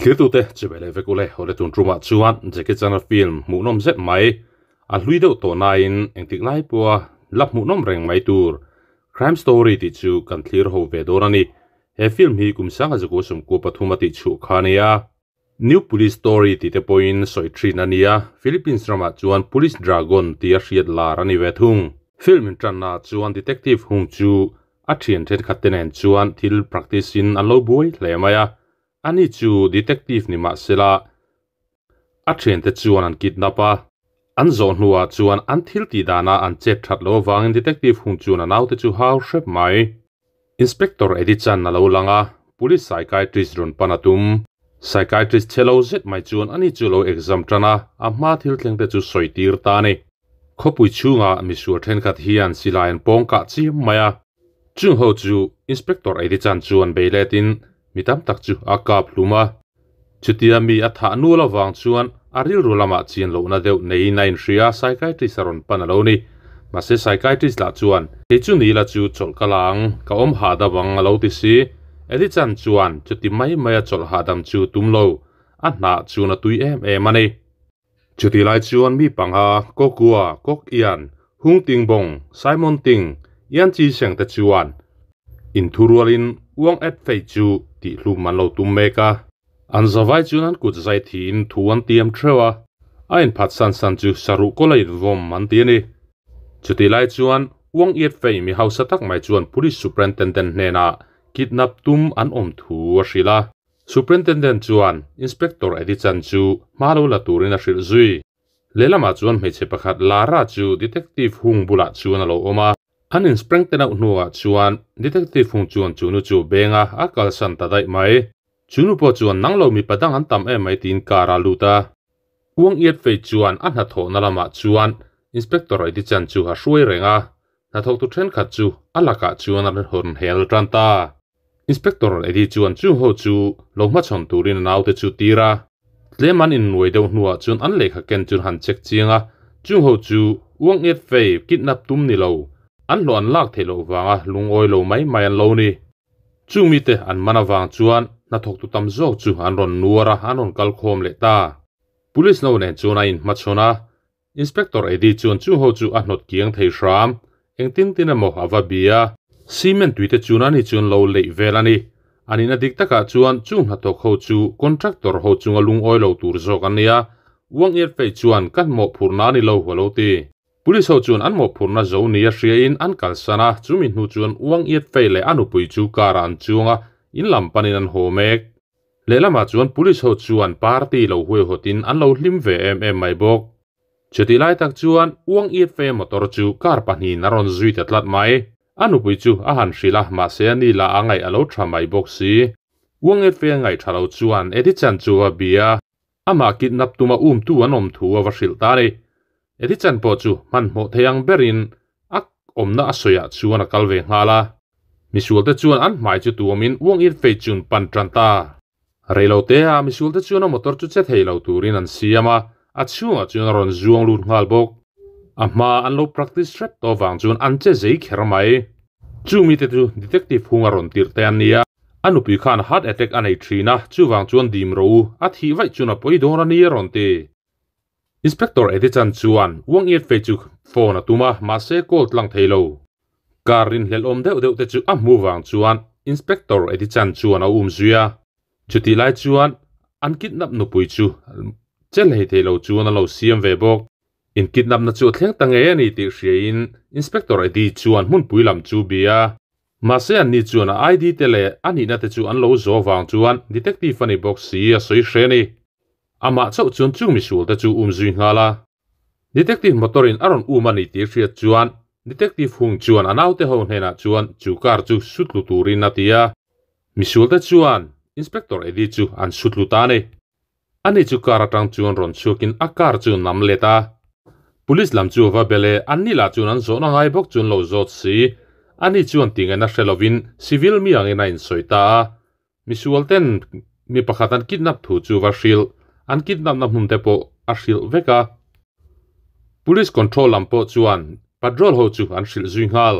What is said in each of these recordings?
Thlirtute chubei leh vek ule awle tun tumah chuan Jackie Chan-a film hmuhnawm zet mai a hlui deuh tawh nain engtik lai pawha la hmuhnawm reng mai tur Crime Story tih chu kan thlir ho ve dawn a ni. He film hi kum sanga zakua sawmkua pathum a tih chhuah kha a nia. New Police Story tih te pawhin sawi thin a nia, Philippines ramah chuan Police Dragon tia hriat lar a ni ve thung. Film intanna ah chuan Detective Hung chu a thian thenkhat te nen chuan thil practice in an lo buai hle mai a, ani chu Detective ni mah sela a thiante chuan an kidnap a, an zawh hnuah chuan an thil tih danah an chet that loh avangin Detective Hung chuan a naute chu hau hrep mai. Inspector Eddie Chan a lo lang a, Police Psychiatrist rawn pan a tum. Psychiatrist chhe lo zet mai chuan ani chu lo exam tan a, a hma thil thleng te chu sawi tir ta a ni. Khawpui chhungah misual thenkhat hian silai an pawng kah chiam mai a, chung ho chu Inspector Eddie Chan chuan bei letin mi tam tak chu a kap hlum a. Chutia mi a thah nual avang chuan a rilru lamah chian lohna deuh neiin a inhria a, psychiatrist a rawn pan a lo ni. Mahse psychiatrist lah chuan, Kei chu ni la chu chawlh ka la ang, ka awm hahdam ang a lo ti si. Eddie Chan chuan chuti mai maia chawlh hahdam chu tum lo, a hnah chuan a tui em em a ni. Chuti lai chuan mi panga, Kokua, Kok Ian, Hung Ting Bong, Simon Ting, Ian Chi Seng te chuan inthurualin Uang Et Fei chu tihhlum an lo tum mek a. An zavai chuan an kut zai thiin thu an tiam theuh a, a inphat san san chu saruh kawla invawm an ti a ni. Chuti lai chuan Uang Et Fei mi hausa tak mai chuan Police Superintendent hnenah kidnap tum an awm thu a hrilh a. Superintendent chuan Inspector Eddie Chan chu hma lo la turin a hrilh zui. Lehlamah chuan hmeichhe pakhat Lara chu Detective Hung bulah chuan a lo awm a. An inspector auh hnuah chuan Detective Hung chuan chu nu chu beng a, a kalsan ta daih mai. Chu nu pawh chuan nang lo mipa dang an tam em mai tiin car a lut a. Uang iat fei chuan a hnathawhna lamah chuan Inspector Eddie Chan chu a hruai reng a. Hnathawktu thenkhat chu a lakah chuan a rawn hel tan ta. Inspector Eddie chuan chung ho chu lo hmachhawn turin a naute chu tir a. Tlem an innuai deuh hnuah chuan an lehkha ken chu han check chiang a, chung ho chu uang nget fei kidnap tum ni lo, an hlawh an lak theih loh vanga lungawi lo mai mai an lo ni. Chung mite an man avang chuan hnathawktu tam zawk chu an rawn nuar a, an rawn kal khawm leh ta. Police no nen chuan a inhmachhawn a, Inspector Eddie chuan chu ho chu a hnawt kiang thei hram, engtin tin emaw a va bia. Cement tuite chuan ani chuan lo leih vel a ni. A nihna dik takah chuan chu hnathawk ho chu contractor ho chunga lungawi lo tur zawk an nia, Wang Iatfei chuan kan mawhphurhna a ni lo a lo ti. Police ho chuan an mawhphurhna zo ni a hriain an kalsan a, chumi hnu chuan Wang Iatfei leh a nupui chu car ah an chuang a, in lam panin an haw mek. Lehlamah chuan police ho chuan party lo huaihawtin an lo hlim ve em em mai bawk. Chutih lai tak chuan Uang Iat Fe motor chu car pahnihin a rawn zui ta tlat mai. A nupui chu a han hrilh a, mahse a ni lah a ngaih a lo tha mai bawk si. Uang Iat Fe ngaih tha lo chuan Eddie Chan chu a bia. Amah kidnap tuma umtu an awm thu a va hrilh ta a ni. Eddie Chan pawh chu hmanhmawh thei ang berin a awmna a sawiah chuan a kal ve nghal a. Misualte chuan an hmai chu tuamin Uang Ir Fei chun pan tan ta. Reilote ah misualte chuan a motor chu che thei lo turin an siam a, a chhungah chuan a rawn zuang lut nghal bawk. A hma an lo practice hrep tawh vang chuan an che zei kher mai. Chu mite chu detective hung a rawn tirh te an nia. A nupui khan heart attack a nei thin a, chuvang chuan dim ro u, a thih vaih chuan a pawi dawn a ni a rawn ti. Inspector Eddie Chan chuan Uang Iat Fei chu phone a tum a, mahse call tlang thei lo. Car rinhlelh awm deuh deuh te chu a hmu vang chuan Inspector Eddie Chan chuan a um zui a. Chutih lai chuan an kidnap nupui chu che hlei thei lo chuan a lo siam ve bawk. In kidnap na chu a thleng ta ngei a ni tih hriain Inspector Eddie chuan hmunpui lam chu bia. Mahse anni chuan a ID te leh a nihna te chu an lo zawh vang chuan detective a ni bawk si a sawi hre a ni. Amah chauh chuan chung misual te chu um zui nghal a. Detective motor in a rawn um a ni tih hriat chuan Detective Hung chuan a naute ho hnenah chuan chu car chu sut tlu turin a ti a. Misual te chuan Inspector Eddie chu an sut tlu ta a ni. Ani chu car atang chuan rawn chhuakin a car chu nam let a. Police lam chu a va bel e, anni lah chuan an zawhna ngai bawk chuan lo zawt si. Ani chuan tingaihna hre lovin civil mi angin a insawi ta a. Misual ten mi pakhat an kidnap thu chu va hrilh, an kidnap na hmun te pawh a hrilh vek a. Police control lam pawh chuan patrol ho chu an hrilh zui nghal.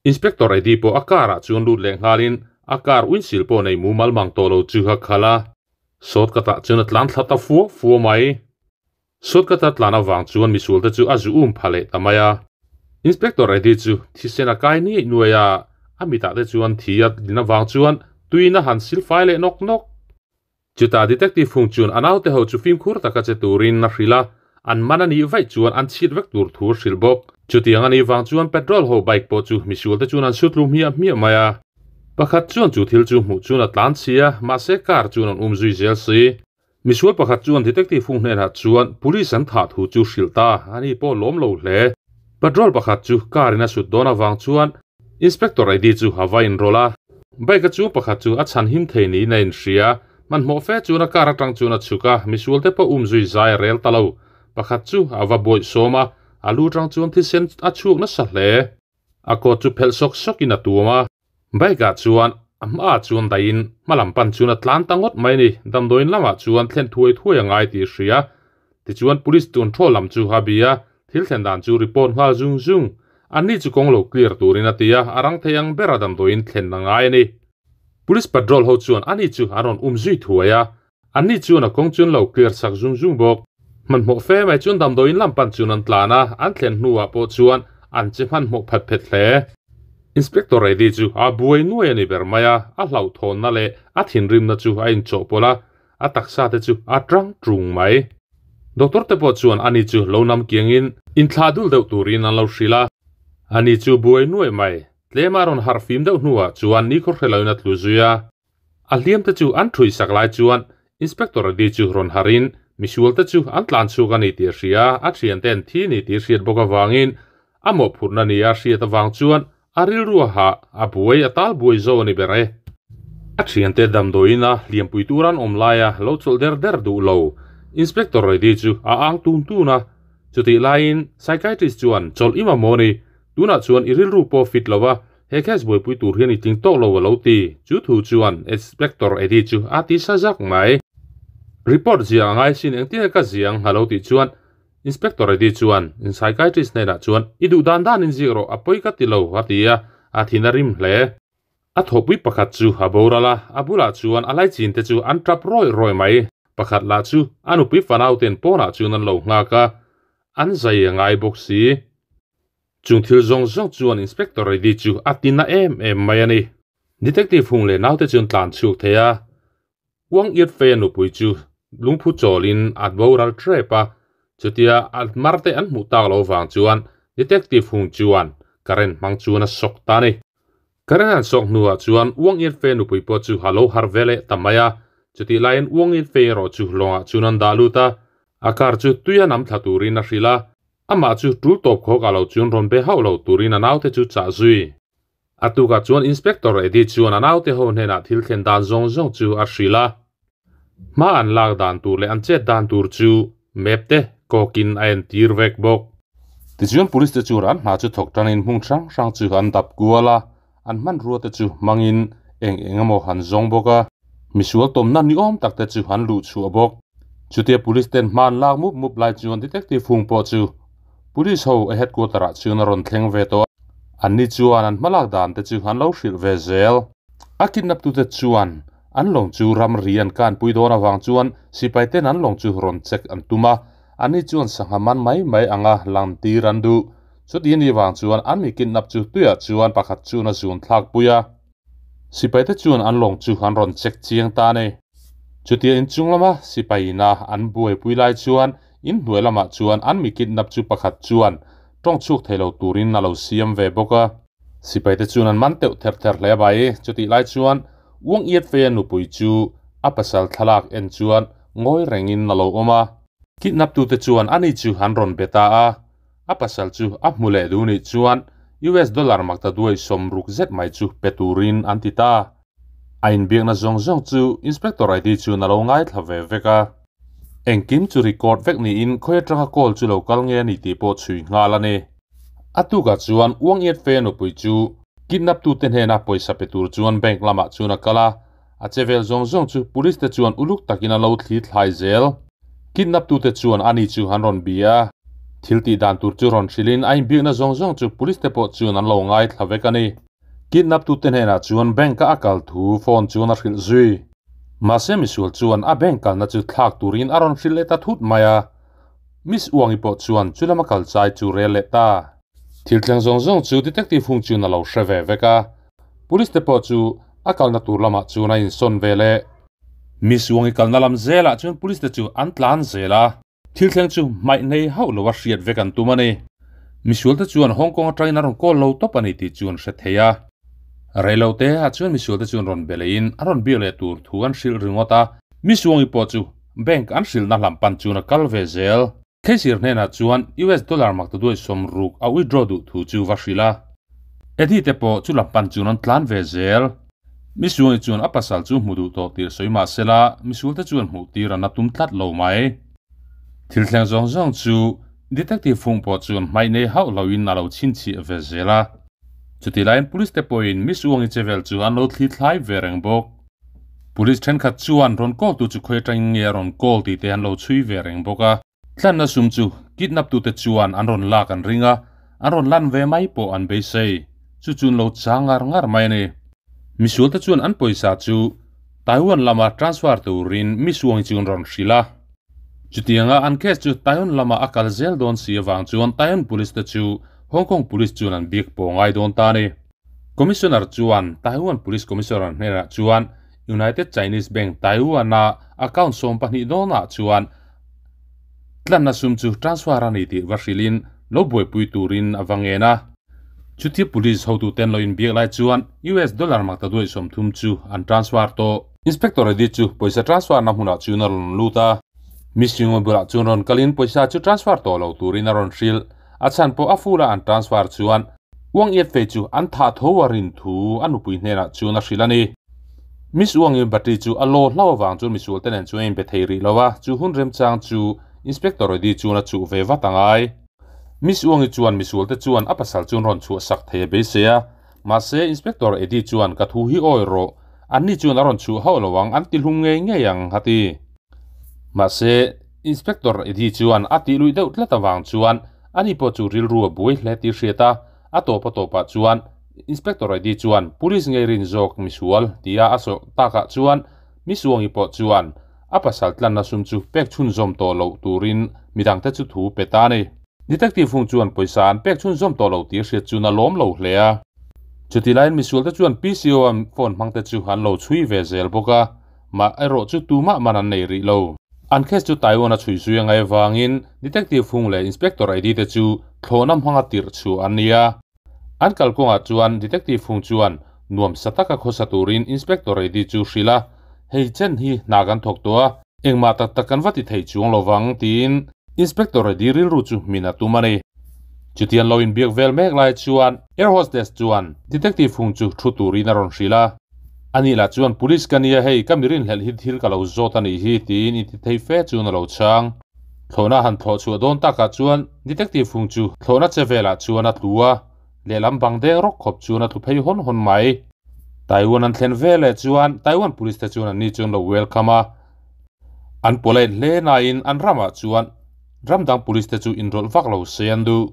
Inspector Eddie pawh a car ah chuan lut leh nghalin a car windshield pawh nei mumal mang tawh lo chu a khalh a. Shortcut ah chuan a tlan thla ta fua fua mai. Shortcut a tlan avang chuan misual te chu a zu um pha leh ta mai a. Inspector Eddie chu thisen a kai nuaih nuaih a, a mitah te chuan thi a din avang chuan tuiin a han sil fai leh nawk nawk. Chutah detective hung chuan a naute ho chu fimkhur taka che turin a hrilh a, an man a nih vaih chuan an chhit vek tur thu a hrilh bawk. Chutiang a nih vang chuan petrol ho bike pawh chu misual te chuan an sut ru hmiah hmiah mai a. Pakhat chuan chu thil chu hmuh chuan a tlan chhi a, mahse car chuan an um zui zel si. Misual pakhat chuan detective hung hnenah chuan police an thah thu chu hrilh ta, ani pawh lawm lo hle. Patrol pakhat chu car in a sut dawn avang chuan Inspector Eddie chu a va inrawlh a, bike a chu pakhat chu a chhan him thei niin a inhria. Hmanhmawh fe chuan a car atang chuan a chhuk a, misual te pawh um zui zai a rel ta lo. Pakhat chu a va buaih sawm a, a lu tang chuan thisen a chhuak nasa hle. A coat chu phelh sawk sawkin a tuam a, bike ah chuan a hmaah chuan daihin hma lam pan chuan a tlan ta ngawt mai a ni. Damdawiin lamah chuan thlen thuai thuai a ngai tih a hria. Tichuan police control lam chu a bia, thil thlen dan chu report nghal zung zung. Anni chu kawng lo clear turin a ti a, a rang thei ang bera damdawiin thlen a ngai a ni. Police patrol ho chuan ani chu an rawn um zui thuai a, anni chuan a kawng chu an lo clear sak zung zung bawk. Hmanhmawh fe mai chuan damdawiin lam pan chuan an tlan a, an thlen hnuah pawh chuan an che hmanhmawh phat phet hle. Inspector Reddy chu a buai nuai a ni ber mai a, a hlauhthawnna leh a thinrimna chu a inchawhpawlh a, A taksa te chu a tang tung mai. Doctor te pawh chuan ani chu lo nam kiangin inthlah dul deuh turin an lo hrilh a. Ani chu buai nuaih mai. Tlema rawn harh fim deuh hnuah chuan ni khaw hre loin a tlu zui a. A hliam te chu an thui sak lai chuan Inspector Reddy chu rawn harhin misual te chu an tlan chhuak a ni tih a hria a, a thiante an thi ni tih hriat bawk avangin a mawhphurhna nia hriat avang chuan A rilru a hah, a buai, a tal buai zo a ni ber e. A thiante damdawiin a hliampui tur an awm laia lo chawlh der der duh lo. Inspector Reddy chu a ang tun tun a. Chutih laiin psychiatrist chuan chawlh i mamawh a ni. Tunah chuan i rilru pawh fit lo a, he case buaipui tur hian i tling tawk lo a lo ti. Chu thu chuan Inspector Reddy chu a ti sa zak mai. Report ziah a ngai sin engtin ka ziang a lo tih chuan Inspector Reddy chuan in psychiatrist hnenah chuan, I duh dan danin ziak rawh, a pawi ka ti lo, a ti a, a thin a rim hle. A thawhpui pakhat chu a boral a, a bulah chuan a laichin te chu an tap rawih rawih mai. Pakhat lah chu a nupui fanau ten pawnah chuan an lo nghak a, an zai a ngai bawk si. Chung thil zawng zawng chuan Inspector Reddy chu a ti na em em mai a ni. Detective hung leh naute chu an tlan chhuak thei a, Uang iat fei a nupui chu lungphu chawlin a boral trep a, chutia a marte an hmuh tak lo vang chuan Detective Hung chuan current hmang chuan a sawk ta a ni. Current an sawk hnuah chuan Uang iat fei a nupui pawh chu a lo har ve leh ta mai a, chutih laiin Uang iat fei erawh chu lawngah chuan an dah lut a, a car chu tuia nam thla turin a hrilh a, amah chu tul tawp khawk ah lo chuan rawn be hauh lo turin a naute chu chah zui. A tukah chuan Inspector Eddie chuan a naute ho hnenah thil thlen dan zawng zawng chu a hrilh a. Hma an lak dan tur leh an chet dan tur chu map te kawkin a entir vek bawk. Tichuan police te chuan an hna chu thawk tanin hmun hrang hrang chu an dap kual a, an hmanrua te chu hmangin eng eng emaw han zawng bawk a. Misual tawmna ni awm tak te chu an luh chhuah bawk. Chutia police ten hma an lak mup mup lai chuan detective hung pawh chu police ho a headquarter ah chuan a rawn thleng ve tawh a. Anni chuan an hmalak dan te chu an lo hrilh ve zel. A kidnap tute chuan an lawng chu ramri an kanpui dawn avang chuan sipai ten an lawng chu rawn check an tum a, anni chuan sangha man mai mai anga lang tir an duh. Chuti anih vang chuan an mi kidnap chu tuiah chuan pakhat chuan a zun thlak pui a. Sipaite chuan an lawng chu an rawn check chiang ta a ni. Chutia inchung lama sipai ina an buaipui lai chuan inhnuai lamah chuan an mi kidnap chu pakhat chuan tawng chhuak thei lo turin a lo siam ve bawk a. Sipaite chuan an man teuh ther ther hle mai. Chutih lai chuan Uang Iat Feia nupui chu a pasal thlalak en chuan ngawi rengin a lo awm a. Kidnap tute chuan ani chu an rawn be ta a. A pasal chu a hmu leh duh nih chuan US dollar makta duai sawmruk zet mai chu pe turin an ti ta. A inbiakna zawng zawng chu Inspector ID chuan a lo ngaithla ve vek a. Engkim chu record vek niin khawi atanga call chu lo kal nge a ni tih pawh chhui nghal a ni. A tukah chuan Uang Iat Fe nupui chu kidnap tute hnena pawisa pe tur chuan bank lamah chuan a kal a, a che vel zawng zawng chu police te chuan uluk takin a lo thli thlai zel. Kidnap tute chuan ani chu an rawn bi a, thil tih dan tur chu rawn hrilhin a inbiakna zawng zawng chu police te pawh chuan an lo ngaithla vek a ni. Kidnap tute hnenah chuan bank a a kal thu phone chuan a hrilh zui. Mahse misual chuan a bank kalna chu thlak turin a rawn hrilh leh ta thut mai a, Miss Uangi pawh chuan chu lama kal chai chu rel leh ta. Thil thleng zawng zawng chu Detective Hung chuan a lo hre ve vek a, Police te pawh chu a kalna tur lamah chuan a insawn ve leh. Miss Uangi kalna lam zelah chuan Police te chu an tlan zel a. Thil thleng chu hmaih nei hauh lo a hriat vek an tum a ni. Misualte chuan Hong Kong atangin a rawn call lo tawp a ni tih chu an hre thei a. Reilo te ah chuan misualte chuan rawn be leiin a rawn biak leh tur thu an hrilh ringawt a. Misuangi pawh chu bank an hrilhna hlam pan chuan a kal ve zel. Cashier hnenah chuan US dollar maktaduai 60 a withdraw duh thu chu va hrilh a. Eddie te pawh chu lam pan chuan an tlan ve zel. Misuangi chuan a pasal chu hmu duh tawh tir sawi mah sela, misualte chuan hmuh tir an la tum tlat lo mai. Thil thleng zawng zawng chu Detective Fung pawh chuan hmaih nei hauh loin a lo chhinchhiah ve zel a. Chutih laiin Police te pawhin Misuangi che vel chu an lo thli thlai ve reng bawk. Police thenkhat chuan rawn call tu chu khawi atangin nge a rawn call tih te an lo chhui ve reng bawk a. Tlanna sum chu kidnap tute chuan an rawn lak an ring a, an rawn lan ve mai pawh an beisei. Chu chu an lo chang ngar ngar mai a ni. Misualte chuan an pawisa chu Taiwan lama transfer turin Misuangi chu an rawn hrilh a. Chutianga an case chu Taiwan lama a kal zel dawn si avang chuan Taiwan Police te chu Hong Kong Police chuan an bik pawh ngai dawn ta a ni. Commissioner chuan Taiwan Police Commissioner hnenah chuan United Chinese Bank Taiwan-a account 12 dawnah chuan Tlanna sum chu transfer a ni tih va hrilhin lo buaipui turin a va ngen a. Chutia police hotuten lo inbiak lai chuan US dollar maktaduai 30 chu an transfer tawh. Inspector Reddy chu pawisa transfer na hmunah chuan a rawn lut a. Miss Yungo bulah chuan rawn kalin pawisa chu transfer tawh lo turin a rawn hrilh. A chhan pawh a full a an transfer chuan Uang Iat Fei chu an thah tho a rin thu a nupui hnenah chuan a hrilh a ni. Miss Uang in battery chu a law hlau avang chuan misual te nen chuan a inbe thei rih lo a, chu hun remchang chu Inspector Reddy chuan a chuh ve vat a ngai. Miss Uangi chuan misual te chuan a pasal chuan rawn chhuah sak thei a beisei a, mahse Inspector Eddy chuan ka thu hi awi rawh, anni chuan a rawn chhuah hauh lo ang, an ti hlum ngei ngei ang a ti. Mahse Inspector Eddy chuan a tih luih deuh tlat avang chuan ani pawh chu rilru a buai hle tih hriat a, a tawp a tawpah chuan Inspector Eddy chuan Police ngei rin zawk misual tia a sawh takah chuan Misuangi pawh chuan a pasal tlanna sum chu pek chhunzawm tawh loh turin midangte chu thu pe ta a ni. Detective Hung chuan pawisa an pek chhunzawm tawh lo tih hriat chuan a lawm lo hle a. Chutih laiin misualte chuan PCO-a phone hmangte chu an lo chhui ve zel bawk a, mah erawh chu tumah man an nei rih lo. An case chu Taiwan-a chhui zui a ngaih avangin Detective Hung leh Inspector Eddie te chu thlawhna hmanga tirh chhuah an ni a. An kalkawngah chuan Detective Hung chuan nuam sa taka khawsa turin Inspector Eddie chu hrilh a, Hei chen hi hna kan thawk tawh a, engmah tak tak kan va ti thei chuang lo vang, tiin Inspector Eddie rilru chu min a tum a ni. Chutian lo inbiak vel mek lai chuan Air Hostess chuan Detective Hung chu thu turin a rawn hrilh a. Ani lah chuan Police ka nia hei, ka mi rinhlelh hi thil ka lo zawt a nih hi, tiin intithei fe chuan a lo chhang. Thlawhna han thlawh chhuah dawn takah chuan Detective Hung chu thlawhna che velah chuan a tlu a, lehlam bang deng rawk khawp chuan a tlu phei hawn hawn mai. Taiwan an thlen ve leh chuan Taiwan Police te chuan anni chuan lo welcome a, an polite hle nain an ramah chuan ram dang Police te chu inrawlh vak lo se an duh.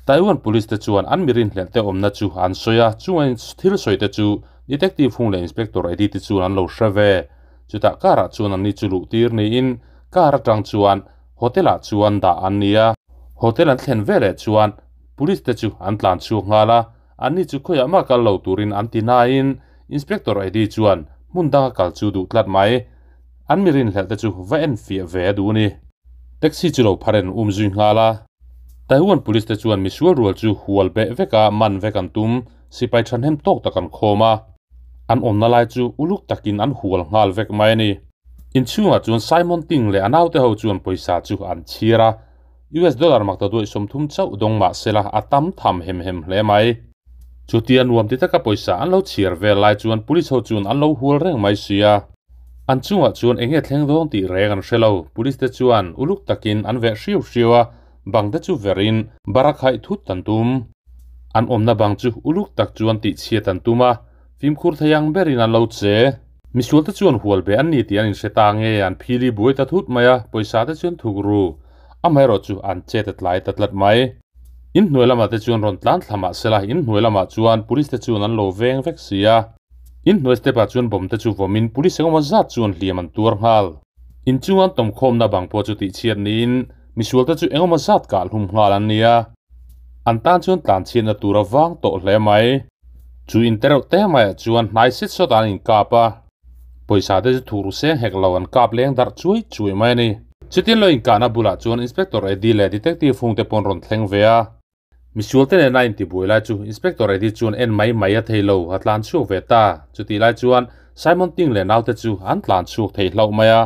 Taiwan Police te chuan an mi rinhlelh te awmna chu an sawi a, chung thil sawi te chu Detective Hung leh Inspector Eddie te chuan an lo hre ve. Chutah car ah chuan anni chu luh tir niin car atang chuan hotel ah chuan dah an ni a. Hotel an thlen veleh chuan Police te chu an tlan chhuak nghal a, anni chu khawiah mah kal lo turin an ti nain Inspector Eddie chuan hmun danga kal chu duh tlat mai. An mi rinhlelh te chu va en fiah ve a duh ni. Taxi chu lo phar en um zui nghal a. Taiwan Police te chuan misual rual chu hual beh vek a man vek an tum, sipai thahnem tawk tak an khawm a. An awmna lai chu uluk takin an hual nghal vek mai a ni. Inchhungah chuan Simon Ting leh a naute ho chuan pawisa chu an chhir a, US dollar maktaduai 30 chauh dawng mah sela a tam tham hem hem hle mai. Chutia nuam ti taka pawisa an lo chhiar vel lai chuan Police ho chuan an lo hual reng mai si a. An chungah chuan eng nge thleng dawn tih reng an hre lo. Police te chuan uluk takin an veh hriau hriau a, bang te chu verin barakhaih thut an tum. An awmna bang chu uluk tak chuan tihchhiat an tum a, fimkhur thei ang berin an lo che. Misual te chuan hual be an ni tih an inhre ta nge an phili buai ta thut mai a, pawisa te chuan thuk ru. Amaherawh chu an che ta tlai ta tlat mai. Inhnuai lamah te chuan rawn tlan thla mah sela, inhnuai lamah chuan police te chuan an lo veng vek si a. In hnuai step ah chuan bomb te chu vawmin police engemaw zat chuan hliam an tuar nghal. Inchung an tawmkhawmna bang pawh chu tihchhiat niin misual te chu engemaw zat kah hlum nghal an ni a, an tan chuan tlanchhiatna tur a vang tawh hle mai. Chu in tereuh te maiah chuan hnai set sawt an inkap a, pawisa te chu thur seng hek lo an kap leng darh chuai chuai mai a ni. Chutin lo inkahna bulah chuan Inspector Eddie leh Detective Hung te pawh an rawn thleng ve a. Misual te nena intibuai lai chu Inspector Eddie chuan en mai mai a thei lo, a tlan chhuak ve ta. Chutih lai chuan Simon Ting leh naute chu an tlan chhuak thei hlauh mai a.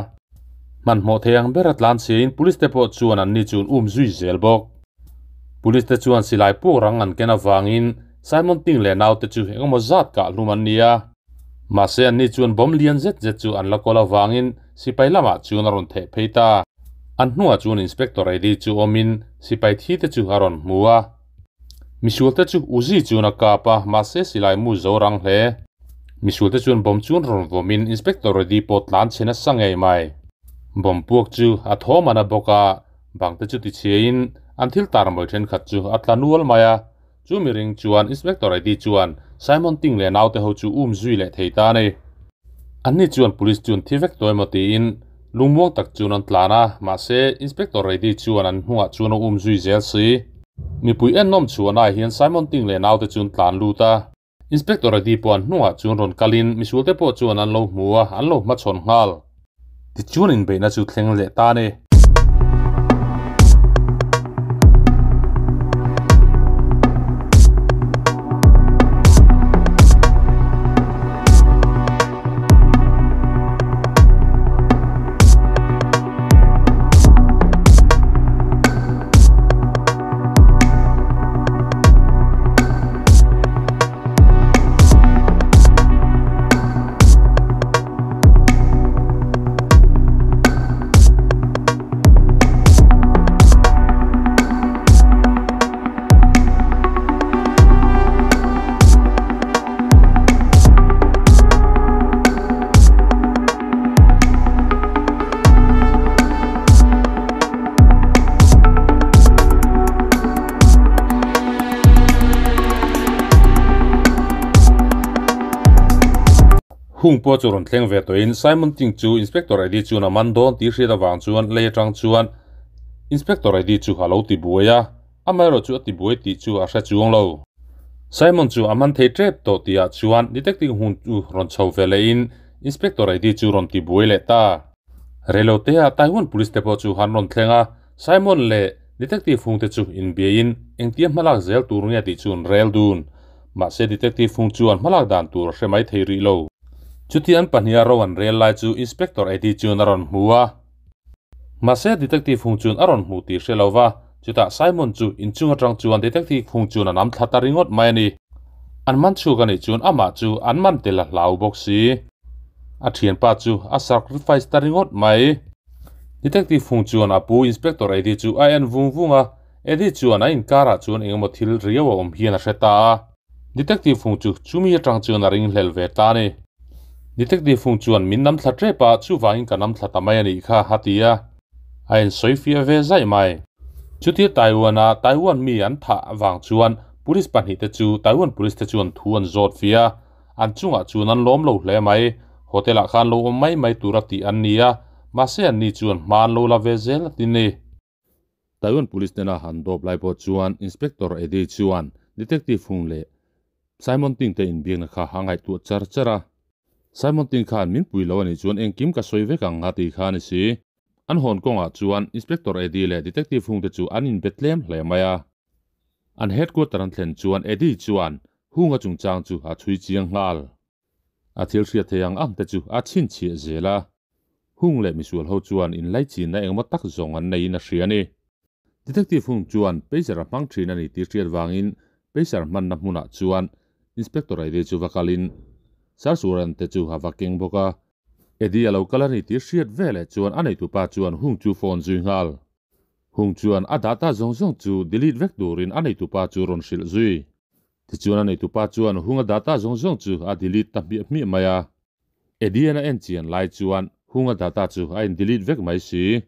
Hmanhmawh thei ang ber a tlan chhiain Police te pawh chuan anni chu an um zui zel bawk. Police te chuan silai puk rang an ken avangin Simon Ting leh naute chu engemaw zat kah hlum an ni a. Mahse anni chuan bomb lian zet zet chu an la kawl avangin sipai lamah chuan a rawn theh phei ta. An hnuah chuan Inspector Eddie chu awmin sipai thi te chu a rawn hmu a. Misual te chu Uzi chuan a kap a, mahse silai mu zo rang hle. Misual te chuan bomb chuan rawn vawmin Inspector Eddie pawh tlan chhe nasa ngei mai. Bomb puak chu a thawm an a bawk a, bang te chu tichhiain an thil tar mawi thenkhat chu a tla nual mai a. Chu miring chuan Inspector Eddie chuan Simon Ting leh naute ho chu um zui leh thei ta a ni. Anni chuan Police chuan thi vek tawh emaw tiin lungmuang tak chuan an tlan a, mahse Inspector Eddie chuan an hnungah chuan a um zui zel si. Mipui ennawm chhuahnaah hian Simon Ting leh naute chuan tlan lut a. Inspector Eddie pawh an hnungah chuan rawn kalin misualte pawh chuan an lo hmu a, an lo hmachhawn nghal. Tichuan inbeihna chu thleng leh ta a ni. Hung pawh chu rawn thleng ve tawhin Simon Ting chu Inspector Eddie chuan a man dawn tih hriat avang chuan lei atang chuan Inspector Eddie chu a lo ti buai a, amaherawh chu a ti buai tih chu a hre chuang lo. Simon chu a man thei tep tawh tihah chuan Detective Hung chu rawn chho ve lehin Inspector Eddie chu rawn ti buai leh ta. Reilotea Taiwan Police te pawh chu han rawn thleng a, Simon leh Detective Hung te chu inbiain engtia hmalak zel tur nge tih chu an rel dun. Mahse Detective Hung chuan hmalak dan tur a hre mai thei rih lo. Chuti an pahniha ro an rel lai chu Inspector Eddie chuan a rawn hmu a. Mahse Detective Hung chuan a rawn hmu tih hre lo va, chutah Simon chu inchung atang chuan Detective Hung chuan a nam thla ta ringawt mai a ni. An man chhuak a nih chuan amah chu an man tel a hlau bawk si. A thianpa chu a sacrifice ta ringawt mai. Detective Hung chuan a pu Inspector Eddie chu a en vung vung a, Eddie chuan a inkarah chuan engemaw thil riau a awm hian a hre ta a. Detective Hung chu chumi atang chuan a ringhlel ve ta a ni. Detective Hung chuan min nam thla tep a, chuvangin ka nam thla ta mai a nih kha, a ti a. A insawi fiah ve zaih mai. Chutia Taiwan-a Taiwan mi an thah avang chuan Police pahnihte chu Taiwan Police te chuan thu an zawt fia a. An chungah chuan an lawm lo hle mai. Hotel-ah khan lo awm mai mai tura tih an ni a, mahse anni chuan hma an lo la ve zel a ti ni. Taiwan Police nena han dawp lai pawh chuan Inspector Eddie chuan Detective Hung leh Simon Ting te inbiakna kha a ngaihtuah char char a. Simon Ting khan min pui lo a nih chuan engkim ka sawi vek ang a ti kha a ni si. An hawn kawngah chuan Inspector Eddie leh Detective Hung te chu an inbe tlem hle mai a. An headquarter an thlen chuan Eddie chuan Hunga chungchang chu a chhui chiang nghal. A thil hriat thei ang ang te chu a chhinchhiah zel a. Hung leh misual ho chuan inlaichinna engemaw tak zawng an neiin a hria a ni. Detective Hung chuan pager a hmang thin a ni tih hriat vangin pager hmanna hmunah chuan Inspector Eddie chu va kalin Sir Suran te chu a va keng bawk a. Eddie a lo kal a ni tih hriat veleh chuan a neitupa chuan Hung chu phone zui nghal. Hung chuan a data zawng zawng chu delete vek turin a neitupa chu rawn hrilh zui. Tichuan a neitupa chuan Hunga data zawng zawng chu a delete ta hmiah hmiah mai a. Eddie-an a en chian lai chuan Hunga data chu a in delete vek mai si.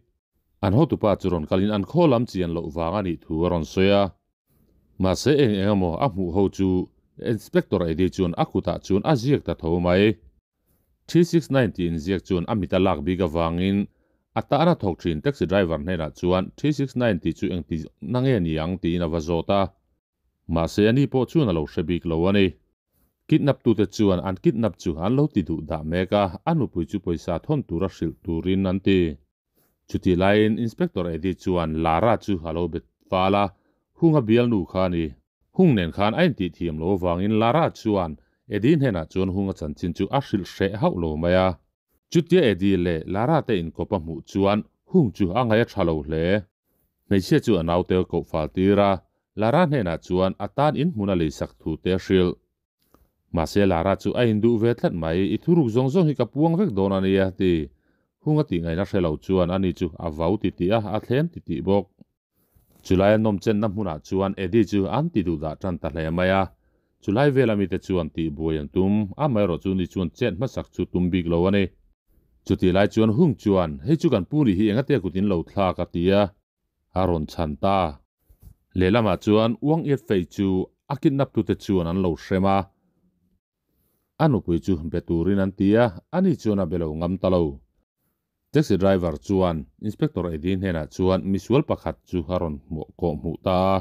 An hotupa chu rawn kalin an khaw lam chian loh vang a nih thu a rawn sawi a. Mahse eng eng emaw a hmuh ho chu Inspector Eddie chuan a kutah chuan a ziak ta tho mai. 369 tih inziak chuan a mit a lak bik avangin a tahna thawk thin taxi driver hnenah chuan 369 tih chu engti na nge ni ang tiin a va zawt a. Mahse ani pawh chuan a lo hre bik lo a ni. Kidnap tute chuan an kidnap chu an lo ti duh dah mek a, a nupui chu pawisa thawn tura hrilh turin an ti. Chutih laiin Inspector Eddie chuan Lara chu a lo bet fal a, Hung a bialnu kha a ni. Hung nen khan a intih thiam lo avangin Lara chuan Eddie hnenah chuan Hung a chanchin chu a hrilh hreh hauh lo mai a. Chutia Eddie leh Lara te inkawp a hmuh chuan Hung chu a ngaih a tha lo hle. Hmeichhia chu a naute a koh fal tir a, Lara hnenah chuan a tan inhmun a leisak thu te a hrilh. Mahse Lara chu a induh ve tlat mai, I thuruk zawng zawng hi ka puang vek dawn a nia ti. Hung a tih ngaihna hre lo chuan ani chu a vau titih a, a thlem titih bawk. Chulai a nawm chenna hmunah chuan Eddie chu an ti duh dah tan ta hle mai a. Chulai vela mite chuan tih buai an tum, amaherawh chu ni chuan chet hmasak chu tum bik lo a ni. Chutih lai chuan Hung chuan, Hei chu kan pu nih hi engatia kut in lo thlak a ti a. A rawn chhan ta. Lehlamah chuan Uang Iat Fei chu a kidnap tute chuan an lo hrem a. A nupui chu be turin an ti a, ani chuan a be lo ngam ta lo. Taxi driver chuan Inspector Eddie hnenah chuan misual pakhat chu a rawn hmuh kawh hmuh ta a.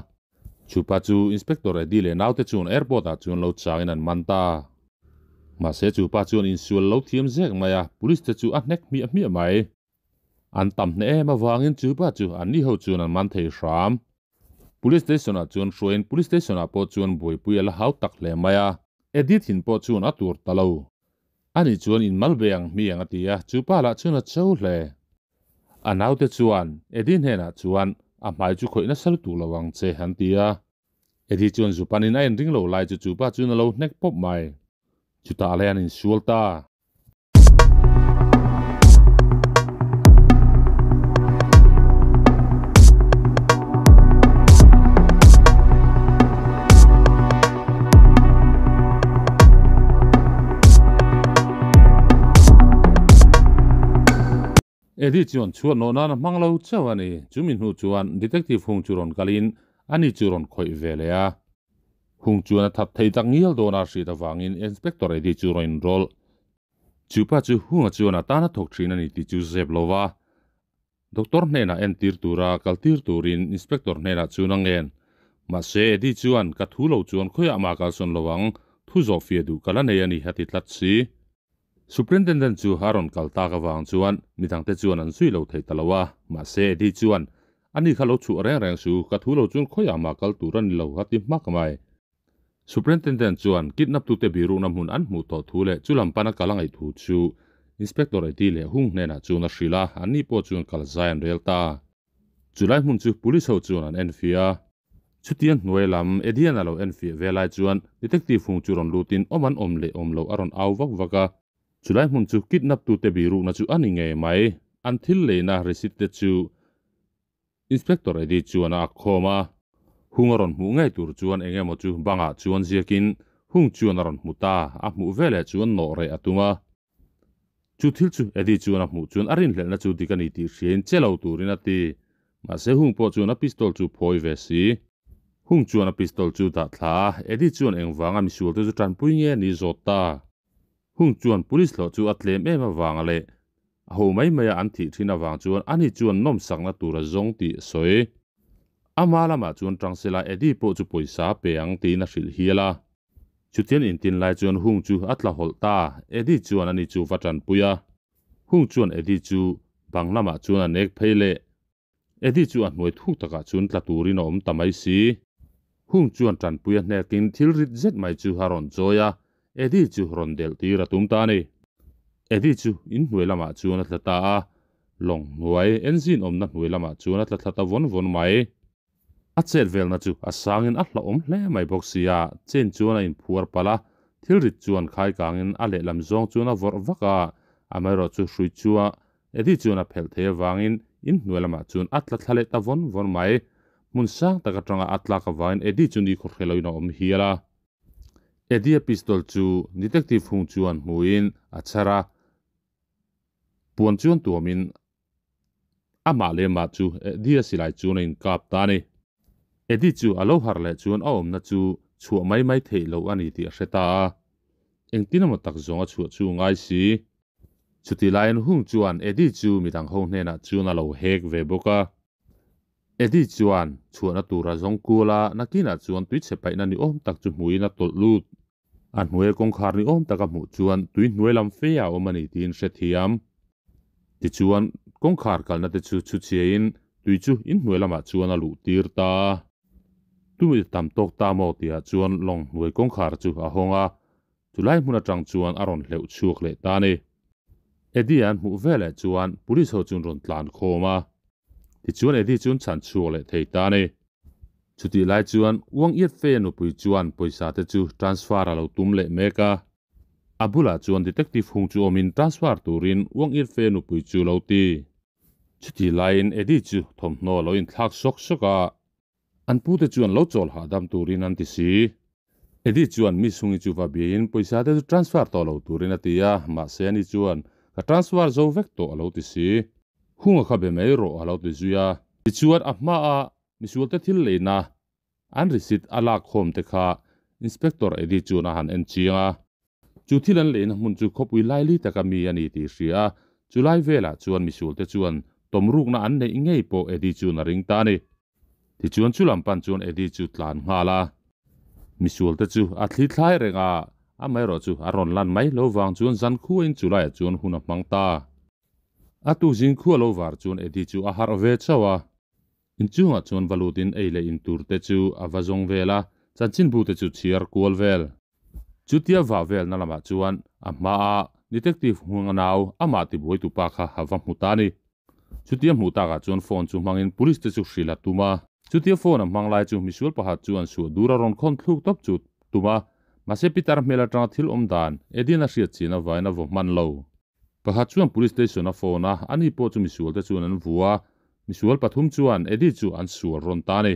Chupa chu Inspector Eddie leh naute chuan airport ah chuan lo changin an man ta. Mahse chupa chuan insual lo thiam zek mai a, police te chu a hnek hmiah hmiah mai. An tam hneh em avangin chupa chu an ni ho chuan an man thei hram. Police station ah chuan hruaiin police station ah pawh chuan buaipui a la hau tak hle mai a. Eddie thin pawh chuan a tur ta lo. Ani chuan in mal ve ang hmiang a ti a, chu pa lah chuan a cho hle. A naute chuan Eddie hnenah chuan a hmai chu khawih nasa lutuk lo ang che an ti a. Eddie chuan zupanin a inring lo lai chu chu pa chuan a lo hnek pawp mai. Chutah alai an insual ta. Eddie chuan chhuat nawh nan a hmang lo chauh a ni. Chumi hnu chuan Detective Hung chu rawn kalin ani chu rawn khawih ve leh a. Hung chuan a that thei tak ngial dawn a hriat avangin Inspector Eddie chu rawn inrawlh. Chupa chu Hunga chuan a tan a thawk thin a ni tih chu zep lo va. Doctor hnenah entir tura kal tir turin Inspector hnenah chuan a ngen. Mahse Eddie chuan ka thu lo chuan khawiah mah kalsawn lo ang, thu zawh fiah duh ka la nei a ni a ti tlat si. Superintendent chu a rawn kal tak avang chuan midangte chuan an zui lo thei ta lo a, mahse Eddie chuan ani kha lo chhuah reng reng su, ka thu lo chuan khawiah mah kal tur a ni lo a ti hmak mai. Superintendent chuan kidnap tute birukna hmun an hmuh tawh thu leh chu lam pana kal a ngaih thu chu Inspector Eddie leh Hung hnenah chuan a hrilh a, anni pawh chuan kal zai an rel ta. Chulai hmun chu police ho chuan an enfiah a. Chutiang hnuai lam Edian a lo enfiah ve lai chuan detective hung chu rawn lutin awm an awm leh awm loh a rawn au vak vak a. Chulai hmun chu kidnap tute birukna chu a ni ngei mai. An thil leina receipt te chu Inspector Eddie chuan a ak khawm a. Hung a rawn hmuh ngei tur chuan eng emaw chu bangah chuan ziakin Hung chuan a rawn hmu ta, a hmuh veleh chuan nawh reh a tum a. Chu thil chu Eddie chuan a hmuh chuan a rinhlelhna chu dik a ni tih hriain che lo turin a ti. Mahse Hung pawh chuan a pistol chu phawi ve si. Hung chuan a pistol chu dah thla a, Eddie chuan engvanga misualte chu tanpui nge a ni zawt ta. Hung chuan police hlawh chu a tlem em avang leh a ho mai maia an thih thin avang chuan ani chuan nawmsakna tur a zawng tih a sawi. Ama lamah chuan Tangsela Eddie pawh chu pawisa a pe ang tiin a hrilh hial a. Chutian intin lai chuan Hung chu a tla hawlh ta, Eddie chuan ani chu va tanpui a. Hung chuan Eddie chu bang lamah chuan a nek phei leh. Eddie chu a hnuai thuk takah chuan tla turin a awm ta mai si. Hung chuan tanpui a hnekin thil rit zet mai chu a rawn chawi a, Eddie chu rawn delh tir a tum ta a ni. Eddie chu in hnuai lamah chuan a tla ta a, lawng hnuai engine awmna hnuai lamah chuan a tla thla ta vawn vawn mai. A chet velna chu a sangin a hlauhawm hle mai bawk si a, chain chuan a inphuar palh a, thil rit chuan khai kangin a lehlam zawng chuan a vawrh vak a, amaherawhchu hrui chu a Eddie chuan a phelh thei avangin in hnuai lamah chuan a tla thla leh ta vawn vawn mai. Hmun sang tak atanga a tlak avangin Eddie chu ni khawhre loin a awm hial a. Eddie-a pistol chu detective hung chuan hmuin a chhar a, puan chuan tuamin amah leh mah chu Eddie-a silai chuan a inkap ta a ni. Eddie chu a lo harh leh chuan a awmna chu Chhuah mai mai theih loh a ni tih a hre ta a. Engtin emaw tak zawng a chhuah chu ngai si. Chutih laiin Hung chuan Eddie chu midang ho hnenah chuan a lo hek ve bawk a. Eddie chuan chhuahna tur a zawng kual a, nakinah chuan tui chhe paihna ni awm tak chu hmuin a tawlh lut. A hnuaia kawngkhar ni awm taka hmuh chuan tui hnuai lam fe a awm a ni tiin hrethiam. Tichuan, kawngkhar kalna te chu chhuchhiain tui chu inhnuai lamah chuan a luh tir ta a. Tui tam tawk ta maw tihah chuan lawng hnuai kawngkhar chu a hawng a, chulai hmun atang chuan a rawn hleuh chhuak leh ta a ni. Eddie an hmuh veleh chuan police ho chuan rawn tlan khawm a, tichuan Eddie chu an chhan chhuak leh thei ta a ni. Chutih lai chuan Wang Yetfei-a nupui chuan pawisa te chu transfer a lo tum leh mek a. A bulah chuan detective hung chu awmin transfer turin Wang Yetfei-a nupui chu lo ti. Chutih laiin Eddie chu thawmhnaw a lo inthlak sawk sawk a, an pute chuan lo chawl hahdam turin an ti si. Eddie chuan Miss Hungi chu va biain pawisa te chu transfer tawh lo turin a ti a, mahse ani chuan ka transfer zo vek tawh a lo ti si. Hunga kha be mai rawh a lo ti zui a. Tichuan a hmaa misualte thil leina an receipt a lak khawm te kha Inspector Eddie chuan a han en chiang a. Chu thil an leina hmun chu khawpui laili taka mi a ni tih hria a, chu lai velah chuan misualte chuan tawmrukna an neih ngei pawh Eddie chuan a ring ta a ni. Tichuan chu lam pan chuan Eddie chu tlan nghal a. Misualte chu a thli thlai reng a, amaherawh chu a rawn lan mai lo vang chuan zan khuain chu laiah chuan hun a hmang ta. A tu zing khua lo var chuan Eddie chu a harh ve chauh a. Inchungah chuan va lutin ei leh in tur te chu a va zawng vel a, chanchinbu te chu chhiar kual vel. Chutia vah velna lamah chuan a hmaa detective Huang-a nau amah tibuai tupa kha a va hmu ta a ni. Chutia hmuh takah chuan phone chu hmangin police te chu hrilh a tum a. Chutia phone a hmang lai chu misual pakhat chu an suah dur a rawn khawn thluk tawp chu tum a, mahse Peter hmel atanga thil awm dan Edin a hriat chin avain a vaw hman lo. Pakhat chuan police station a phone a, ani pawh chu misual te chuan an vua a, misual pathum chuan Eddie chu an sual rawn ta a ni.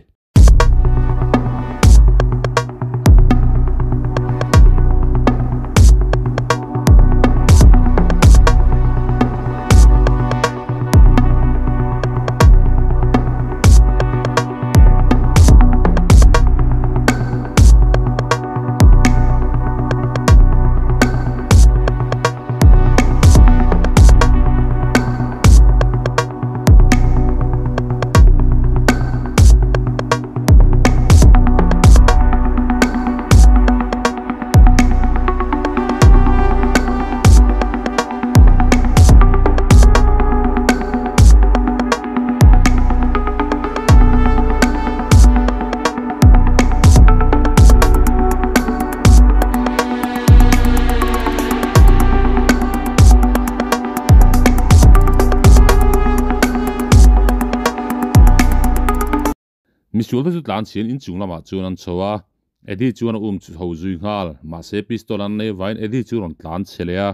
Misual te chu tlan chhian inchung lamah chuan an chho a, Eddie chuan a um chho zui nghal, mahse pistol an nei vaiin Eddie chu rawn tlan chhe leh a.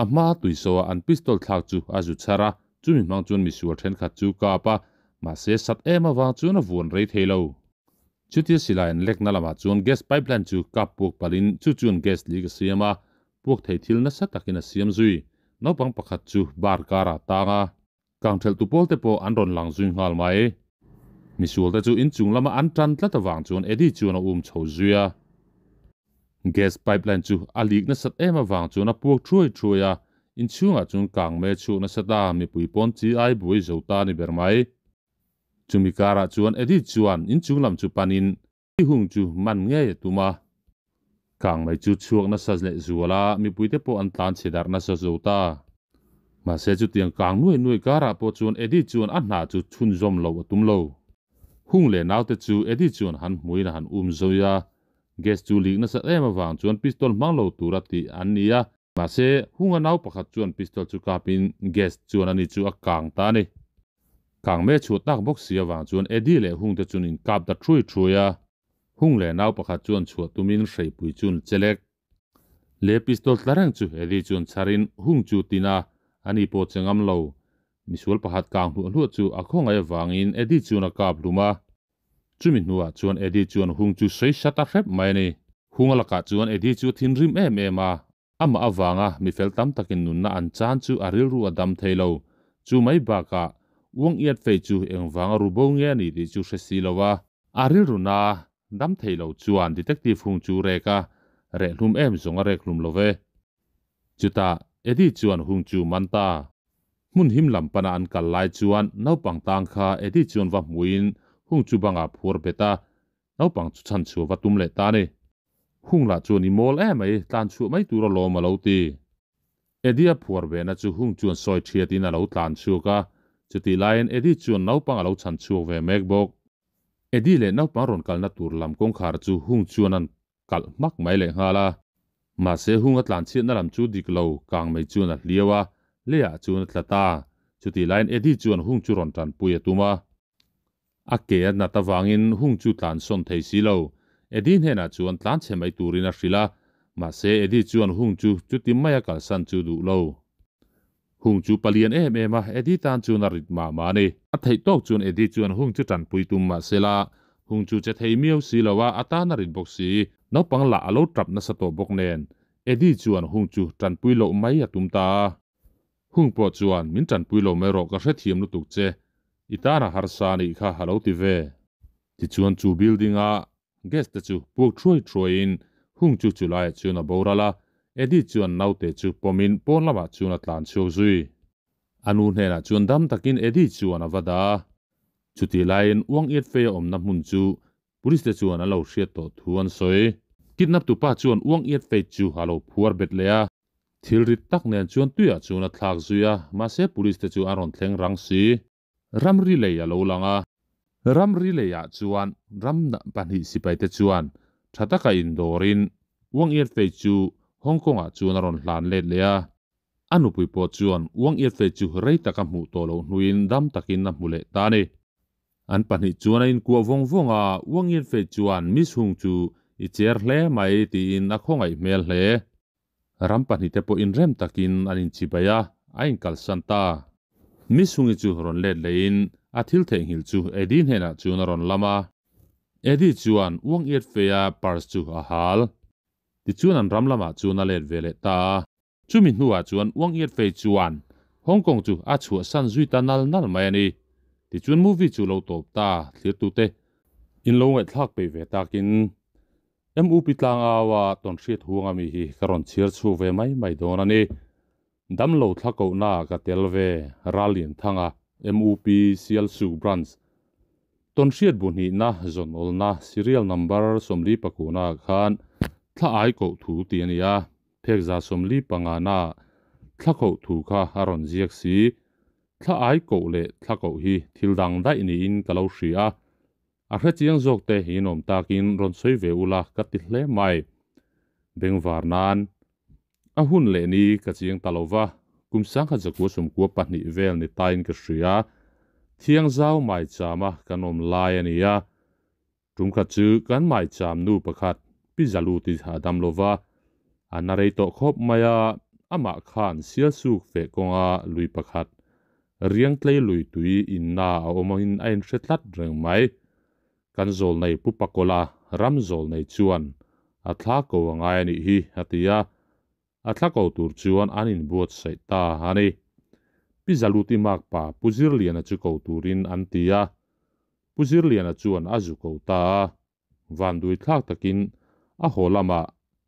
A hma tuiso a an pistol thlak chu a zu chhar a, chumi hmang chuan misual thenkhat chu kap a, mahse sat em avang chuan a vuan rei thei lo. Chutia silai an lekna lamah chuan gas pipeline chu kap puak palhin chu chuan gas leak a siam a, puak thei thil nasa takin a siam zui. Naupang pakhat chu bar karah a tang a. Kangthelh tu pawl te pawh an rawn lang zui nghal mai. Misual te chu inchung lama an tan tlat avang chuan Eddie chuan a um chho zui a. Gas pipeline chu a leak nasat em avang chuan a puak thuai thuai a, inchhungah chuan kang mai a chhuak nasa ta, mipui pawn chi ai buai zo ta a ni ber mai. Chumi karah chuan Eddie chuan inchung lam chu panin I hung chu man ngei a tum a. Kang mai chu chhuak nasa leh zual a, mipuite pawh an tlan chhe darh nasa zo ta. Mahse chutiang kang nuai nuai karah pawh chuan Eddie chuan a hna chu chhunzawm loh a tum lo. Hung leh naute chu Eddie chuan han hmuin a han um zui a. Gas chu lik nasat em avang chuan pistol hmang lo tura tih an ni a. Mahse Hunga nau pakhat chuan pistol chu kapin gas chuan ani chu a kang ta a ni. Kang me chhuah tak bawk si avang chuan Eddie leh Hung te chuan in kap ta thrui thrui a. Hung leh nau pakhat chuan chhuah tumin hreipui chuan chelek leh pistol tla reng chu Eddie chuan chharin Hung chu tin a, ani pawh che ngam lo. Misual pakhat kang hluah hluah chu a khawngaih avangin Eddie chuan a kap hlum a. Chumi hnuah chuan Eddie chuan Hung chu sawi sat a hrep mai a ni. Hung a lakah chuan Eddie chu a thinrim em em a. Amah avanga mi fel tam takin nunna an chan chu a rilru a dam thei lo. Chu mai bakah uang iat fei chu engvanga ru bo nge a ni tih chu hre si lo a. A rilru na Dam thei lo chuan Detective Hung chu rek a, reh hlum em zawng a rek hlum lo ve. Chutah Eddie chuan Hung chu man ta. Hmun him lam pana an kal lai chuan naupang tang kha Eddie chuan va hmuin Hung chu bangah phuar bet a, naupang chu chhan chhuah va tum leh ta a ni. Hung lah chuan i mawl em mai, tlan chhuah mai tur alawm a lo ti. Eddie a phuar vehna chu Hung chuan sawi thiatin a lo tlan chhuak a, chutih laiin Eddie chuan naupang a lo chhan chhuak ve mek bawk. Eddie leh naupang rawn kalna tur lam kawngkhar chu Hung chuan an kalh hmak mai leh nghal a. Mahse Hung a tlan chhiatna lam chu dik lo, kang mai chuan a hliau a, leiah chuan a tla ta. Chutih laiin Eddie chuan Hung chu rawn tanpui a tum a. A ke a nat avangin Hung chu tlan sawn thei si lo. Eddie hnenah chuan tlan chhe mai turin a hrilh a, mahse Eddie chuan Hung chu chuti maia kalsan chu duh lo. Hung chu palian em em a, Eddie tan chuan a rit mah mah a ni. A theih tawk chuan Eddie chuan Hung chu tanpui tum mah se la, Hung chu che thei miau si lo a, a tan a rit bawk si. Naupang lah a lo tap nasa tawh bawk nen, Eddie chuan Hung chu tanpui loh mai a tum ta a. Hung pawh chuan, Min tanpui lo mai rawh, ka hrethiam lutuk che. I tan a harsa a nih kha, a lo ti ve. Tichuan chu building-a Gas te chu puak thuai thuaiin Hung chu chu laiah chuan a boral a, Eddie chuan naute chu pawmin pawn lamah chuan a tlan chhuak zui. A nu hnenah chuan dam takin Eddie chuan a va da a. Chutih laiin uang iat fei a awmna hmun chu police te chuan an lo hriat tawh thu an sawi. Kidnap tupa chuan uang iat fei chu a lo phuar bet leh a. Thil rit tak nen chuan tuiah chuan a thlak zui a, mahse police te chu an rawn thleng rang si. Ramri lei a lo lang a. Ramri leiah chuan ram pahnih sipaite chuan tha taka indawrin Wang Yetfei chu Hong Kong-ah chuan a rawn hlan let leh a. A nupui pawh chuan Wang Yetfei chu rei taka hmuh tawh loh hnuin dam takin a hmu leh ta a ni. An pahnih chuan a inkuah vawng vawng a, Wang Yetfei chuan Miss Hung chu i cher hle mai tiin a khawngaih hmel hle. Ram pahnihte pawh inrem takin an inchibai a, a inkalsan ta. Miss Hungi chu rawn let lehin a thil theihnghilh chu Eddie hnenah chuan a rawn lam a. Eddie chuan uang iat feia purse chu a hal. Tichuan an ram lamah chuan a let ve leh ta a. Chumi hnuah chuan uang iat fei chuan Hong Kong chu a chhuahsan zui ta nal nal mai a ni. Tichuan movie chu lo tawp ta thlirtute in lo ngaihthlak peih ve takin MUP tlangau a tawnhriat huang ami hi ka rawn chhiar chhuak ve mai mai dawn a ni. Damlo thla kohna ah ka tel ve, Rallianthanga, MUP Sialsuk Branch. Tawnhriat bu hnihna zawnawlna serial number 49 ah khan thla ai koh thu tih a ni a, phek 75 na ah thla koh thu kha a rawn ziak si. Thla ai koh leh thla koh hi thil dang daih niin ka lo hria a. A hre chiang zawk te hi in awm takin rawn sawi ve ula ka ti hle mai. Bengvar nan a hun leh ni ka chiang ta lo va, kum sangkhat zakua sawmkua pahnih vel ni tain ka hria. Thiangzau maichama kan awm lai a ni a, tumkhat chu kan maicham nu pakhat Pi Zaluti a dam lo va, a na rei tawh khawp mai a, amah khan sialsuk feh kawnga lui pakhat Riangtlei lui tui inna a awm angin a inhre tlat reng mai. Kan zawlnei Pu Pakola ram zawlnei chuan a thla ko a ngai a nih hi a ti a, a thla ko tur chuan an inbuatsaih ta a ni. Pi Zaluti makpa Pu Zirliana chu ko turin an ti a, Pu Zirliana chuan a zu ko ta a, Vandui thlak takin a haw lamah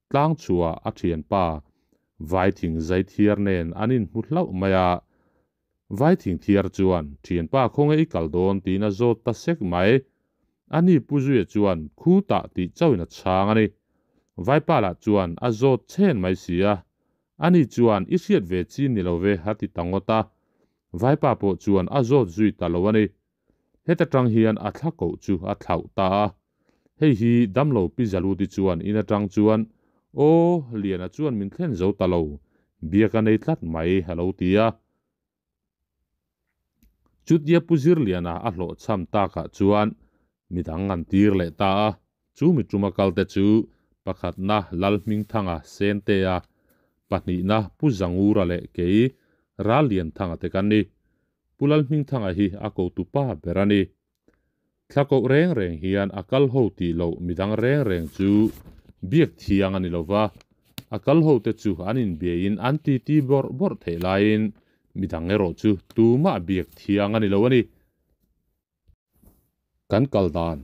tlang chhuah a thianpa Vaithing zai thiar nen an inhmu hlauh mai a. Vaithing thiar chuan, Thianpa khawnge i kal dawn? tiin a zawt ta sek mai. Ani Pu Zuia chuan, Khutah tih chauhin a chhang a ni. Vaipa lah chuan a zawt chhen mai si a. Ani chuan, I hriat ve chin ni lo ve, a ti ta ngawt a. Vaipa pawh chuan a zawt zui ta lo a ni. Heta tang hian a thla koh chu a thlauh ta a. Hei hi damlo Pi Zaluti chuan in atang chuan, Aw, Liana chuan min thlen zo ta lo, biak a nei tlat mai, a lo ti a. Chutia Pu Zirliana a hlawhchham takah chuan midang an tir leh ta a. Chu mi tuma kalte chu pakhatna Lalhmingthanga Sentea, pahnihna Pu Zangura leh kei Rallianthanga te kan ni. Pu Lalhmingthanga hi a kotu pa ber a ni. Thla koh reng reng hian a kal ho tih loh midang reng reng chu biak thiang a ni lo va, a kal ho te chu an inbiain an titi bawrh bawrh theih laiin midang erawh chu tumah biak thiang a ni lo a ni. Kan kal dan.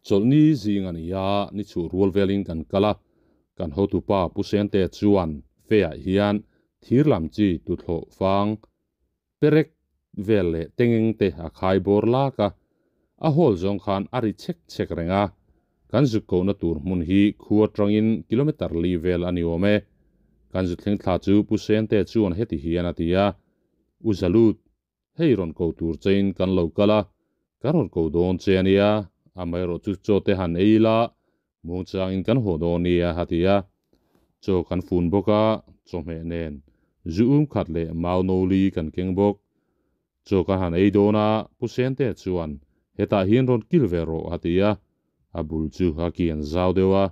Chawlhni zing a ni a, ni chhuh rual velin kan kal a, kan hotupa Pu Sente chuan Fei-ah hian thir lam chi tuthlawh fang perek vel leh tengeng te a khai bawr lak a, a hawl zawng khan a ri chek chek reng a, kan zuk kohna tur hmun hi khu atangin kilometer li vel a ni awm e. Kan zu thleng thla chu Pu Sente chuan heti hian a ti a, U Zalut, hei rawn ko tur chein kan lo kal a, kan rawn ko dawn che a nia, amaherawhchu chaw te han ei ila, Muangchangin kan haw dawn nia a ti a, chaw kan fun bawk a, chawhmeh nen zu um khat leh mau no li kan keng bawk. Chaw kan han ei dawn a, Pu Sente chuan hetah hian rawn kil ve rawh a ti a, a bul chu a kian zau deuh a,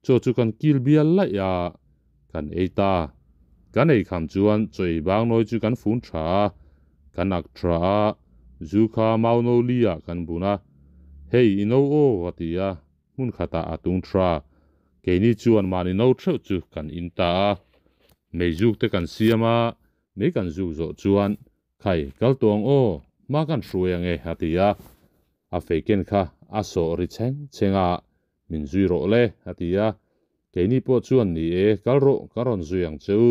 chaw chu kan kil bial laih a, kan ei ta. Kan ei kham chuan chaw ei bang nawi chu kan fun tha a, kan ak tha a, zu kha mau no li ah kan bun a, hei i no aw a ti a, hmun khatah a tung tha. Keini chuan mahni no theuh chu kan in ta a, meizuk te kan siam a, mei kan zuk zawh chuan Khai, kal tawh ang aw, hma kan hruai ang e a ti a, a feiken kha a sawh ri chheng chheng a, min zui rawh le a ti a, keini pawh chuan ni e, kal rawh, ka rawn zui ang che u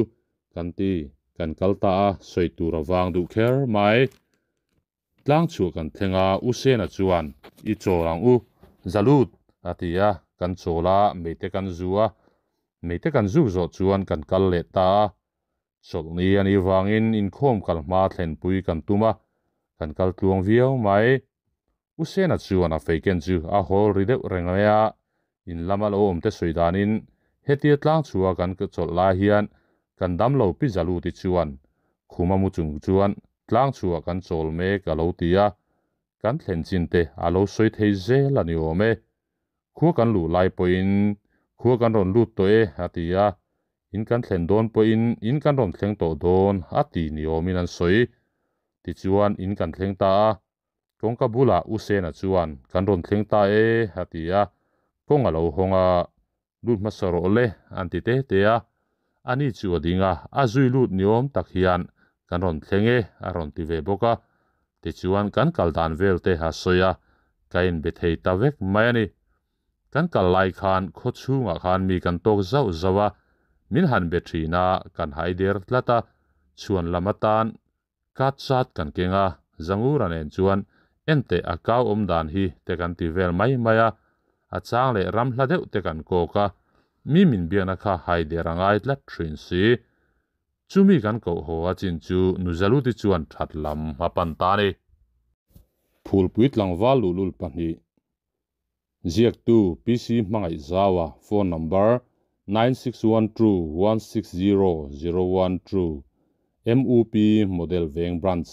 kan ti, kan kal ta a, sawi tur a vang duh kher mai. Tlang chhuah kan thleng a, U Sena chuan, I chawl ang u, Zalut, a ti a, kan chawl a, meite kan zu a, meite kan zuk zawh chuan kan kal leh ta a, chawlhni a nih vangin inkhawm kal hma thlenpui kan tum a, kan kal tluang viau mai. U Sena chuan a feiken chu a hawl ri deuh reng mai a, in lama lo awmte sawi danin hetia tlang chhuah kan chawlh lai hian kan damlo pi Zaluti chuan khuma mu chung chuan tlang chhuah kan chawl mek a lo ti a, kan thlen chin te a lo sawi thei zel a ni awm e. Khua kan luh lai pawhin khua kan rawn lut tawh e a ti a, in kan thlen dawn pawhin in kan rawn thleng tawh dawn a ti ni awmin an sawi. Tichuan in kan thleng ta a, Kawngka bulah U Sena chuan kan rawn thleng ta e a ti a, kawng a lo hawng a, lut hmasa rawh le an ti te te a, ani chu a ding a, a zui lut ni awm tak hian kan rawn thleng e a rawn ti ve bawk a, tichuan kan kal dan vel te a sawi a, ka inbe thei ta vek mai a ni. Kan kal lai khan khaw chhungah khan mi kan tawk zauh zauh a, min han be thin a, kan hai der tlat a, chhuan lam atan Kat chat kan keng a, Zangura nen chuan enteh a kau awm dan hi te kan ti vel mai mai a, a chang leh ram hla deuh te kan kawk a, mi min biakna kha hai der a ngai tlat thin si. Chumi kan koh haw a chin chu Nuzaluti chuan that lam a pan ta a ni. Phulpui tlangval luhlul pahnih Ziaktu PC Hmangaihzaua phone number 9612160012 MUP Model Veng Branch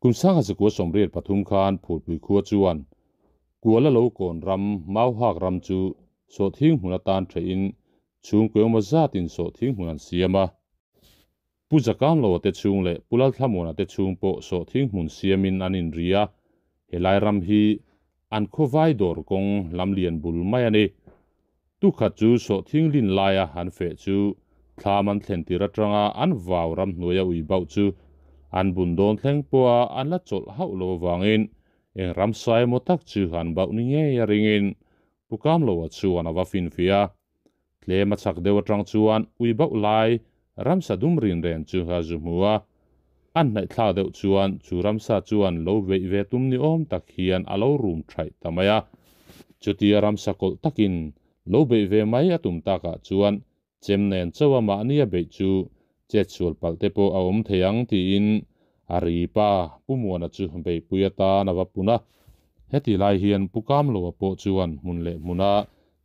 Kum sangha zakua sawmriat pathum khan Phulpui khua chuan Kuala lo kawn ram Mauhak ram chu sawhthing hmun atan thehin chhungkaw emaw zatin sawhthing hmun an siam a. Pu Zakamloa te chhung leh Pu Lalthlamuana te chhung pawh sawhthing hmun siamin an inri a, helai ram hi an khawvai dawr kawng lam lian bul mai a ni. Tukhat chu sawhthing lin laia an feh chu thlam an thlen tir atanga an vau ram hnuaia ui bauh chu an bun dawn thleng pawha an la chawlh hauh lo avangin eng ramsa emaw tak chu an bauh ni ngei a ringin Pu Kamloa chuan a va finfiah a. Tlem a chak deuh atang chuan ui bauh lai ramsa dum rin ren chu a zu hmu a. A hnaih thlak deuh chuan chu ramsa chuan lo beih ve tum ni awm tak hian a lo rum thaih ta mai a. Chutia ramsa kawlh takin lo beih ve mai a tum takah chuan chem nen chauha mahni a beih chu chetsual palh te pawh a awm thei ang tiin a ri pa Pu Muana chu beihpui atan a va pun a. Heti lai hian Pu Kamloa pawh chuan hmun leh hmuna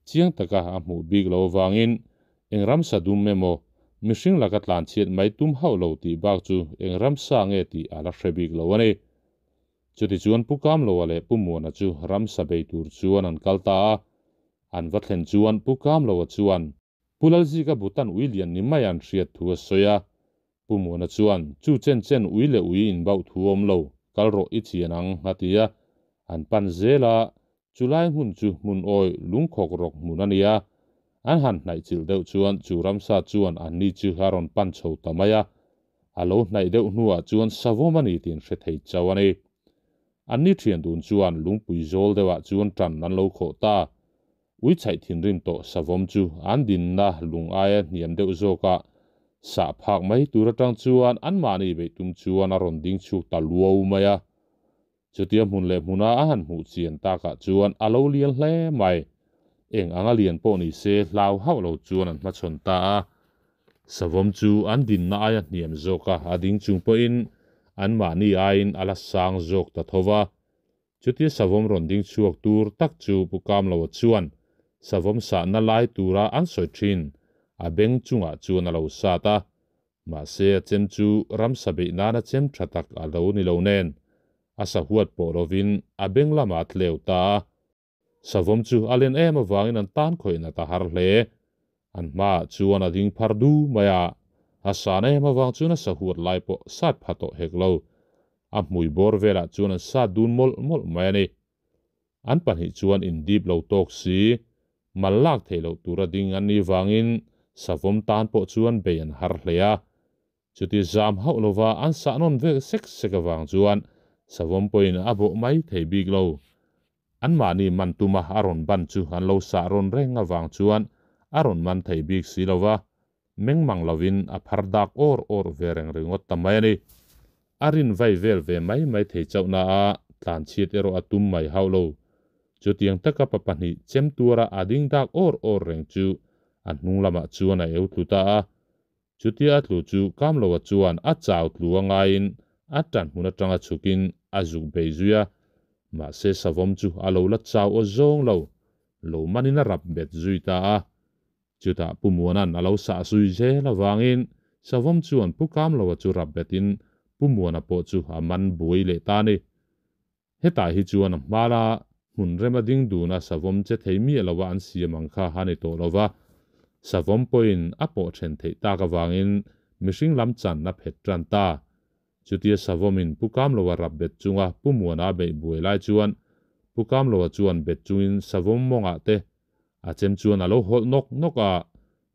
Chiang taka a hmuh bik lo avangin eng ramsa dum emaw, mihring laka tlanchhiat mai tum hauh lo tih bak chu eng ramsa nge tih a la hre bik lo a ni. Chutichuan Pu Kamloa leh Pu Muana chu ramsa bei tur chuan an kal ta a. An va thlen chuan Pu Kamloa chuan Pu Lalzika Bhutan ui lian ni mai an hriat thu a sawi a. Pu Muana chuan, Chu chen chen ui leh ui inbauh thu awm lo, kal rawh i chian ang, a ti a. An pan zel a, chulai hmun chu hmun awi lungkhawk rawk hmun a ni a. An han hnaih chilh deuh chuan chu ramsa chuan anni chu a rawn pan chho ta mai a. A lo hnaih deuh hnuah chuan savawm a ni tih an hre thei chauh a ni. Anni thian dun chuan lungpui zawl deuhah chuan tan an lo khawh ta. Ui chhaih thinrim tawh savawm chu an dinna lung aia hniam deuh zawkah sah phak mai tur atang chuan anmahni beih tum chuan a rawn ding chhuak ta luau mai a. Chutia hmun leh hmuna a han hmuh chian takah chuan a lo lian hle mai. Eng anga lian pawh ni se hlau hauh lo chuan an hmachhawn ta a. Savawm chu an dinna aia hniam zawka a ding chung pawhin anmahni aiin a la sang zawk ta tho va. Chutia savawm rawn ding chhuak tur tak chu Pu Kamloa chuan savawm sahna lai tura an sawi thin a beng chungah chuan a lo sat a. Mahse a chem chu ramsa beih nana chem tha tak a lo ni lo nen a sa huat pawh lovin a beng lamah a tleu ta a. Savawm chu a len em avangin an tan khawih nat a har hle. An hmaah chuan a ding phar du mai a, a san em avang chuan a sa huat lai pawh sat pha tawh hek lo. A hmui bawr velah chuan an sat dun mawlh mawlh mai a ni. An pahnih chuan indip lo tawk si, mal lak theih loh tura ding an nih vangin savawm tan pawh chuan bei an har hle a. Chuti zam hauh lova an sah nawn vel sek sek avang chuan savawm pawhin a bawh mai thei bik lo. Anmahni man tuma a rawn ban chu an lo sah rawn reng avang chuan a rawn man thei bik si lo va, meng mang lovin a phar dak awr awr ve reng ringawt ta mai a ni. A rin vai vel ve mai mai thei chauhna a tlanchhiat erawh a tum mai hauh lo. Chutiang taka pa pahnih chem tuara a ding dak awr awr reng chu a hnung lamah chuan a eu tlu ta a. Chutia a tlu chu Kamloa chuan a chau tlu a ngaiin a tan hmun atanga chhukin a zuk bei zui a, mahse savawm chu a lo la chau aw zawng lo, lo manin a rap bet zui ta a. Chutah Pu Muana'n a lo sah zui zel avangin savawm chuan Pu Kamloa chu rap betin Pu Muana pawh chu a man buai leh ta a ni. Hetah hi chuan a hmala hmun rema ding duna savawm che thei miah lova an siam ang kha a ni tawh lova, savawm pawhin a pawh then theih tak avangin mihring lam chan a phet tan ta. Chutia savawmin Pu Kamloa rap bet chunga Pu Muana a beih buai lai chuan Pu Kamloa chuan bet chungin savawm mawngah te a chem chuan a lo hawlh nawk nawk a,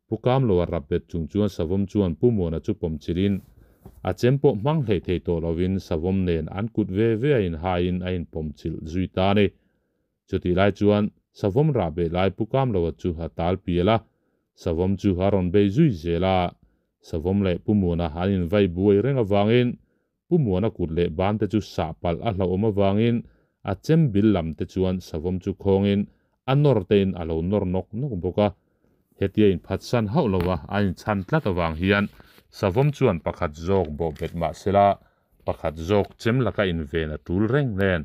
Pu Kamloa rap bet chung chuan savawm chuan Pu Muana chu pawm chilhin a chem pawh hmang hlei thei tawh lovin savawm nen an kut ve ve a inhaiin a inpawm chilh zui ta a ni. Chutih lai chuan savawm rah beh lai Pu Kamloa chu a tal pial a, savawm chu a rawn bei zui zel a. Savawm leh Pu Muana an invai buai reng avangin Pu Muana kut leh ban te chu sah palh a hlauhawm avangin a chem bil lam te chuan savawm chu khawngin a nawr tein a lo nawr nawk nawk bawk a. Hetia inphatsan hauh lova a inchhan tlat avang hian savawm chuan pakhat zawk bawhbet mah sela pakhat zawk chem laka inven a tul reng nen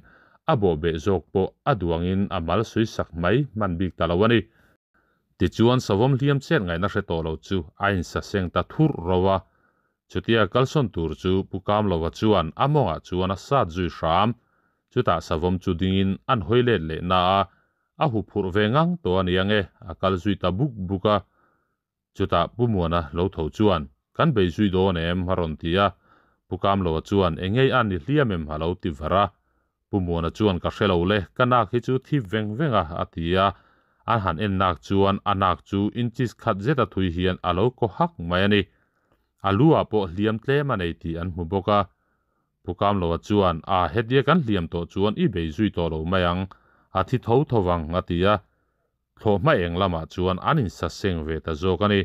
a bawhbeh zawk pawh a duangin a mal sawi sak mai hman bik ta lo a ni. Tichuan savawm hliam chet ngaihna hre tawh lo chu a insaseng ta thurh ro a. Chutia kalsawn tur chu Pu Kamlova chuan a mawngah chuan a sat zui hram. Chutah savawm chu dingin an hawi let leh na a, a huphurh ve ngang tawh a ni ange, a kal zui ta buk buk a. Chutah Pu Muana lo tho chuan, Kan bei zui dawn em? a rawn ti a. Pu Kamloa chuan, Engei a ni hliam em? a lo ti var a. Pu Muana chuan, Ka hre lo le, ka nak hi chu thip veng veng a, a ti a. An han en nak chuan a nak chu inches khat zeta thui hian a lo kaw hak mai a ni. A lu ah pawh hliam tlem a nei tih an hmu bawk a. Pu Kamloa chuan, A, hetia kan hliam tawh chuan i bei zui tawh lo mai ang, a thi tho tho vang, a ti a. Thlawhhma eng lamah chuan an insaseng ve ta zawk a ni.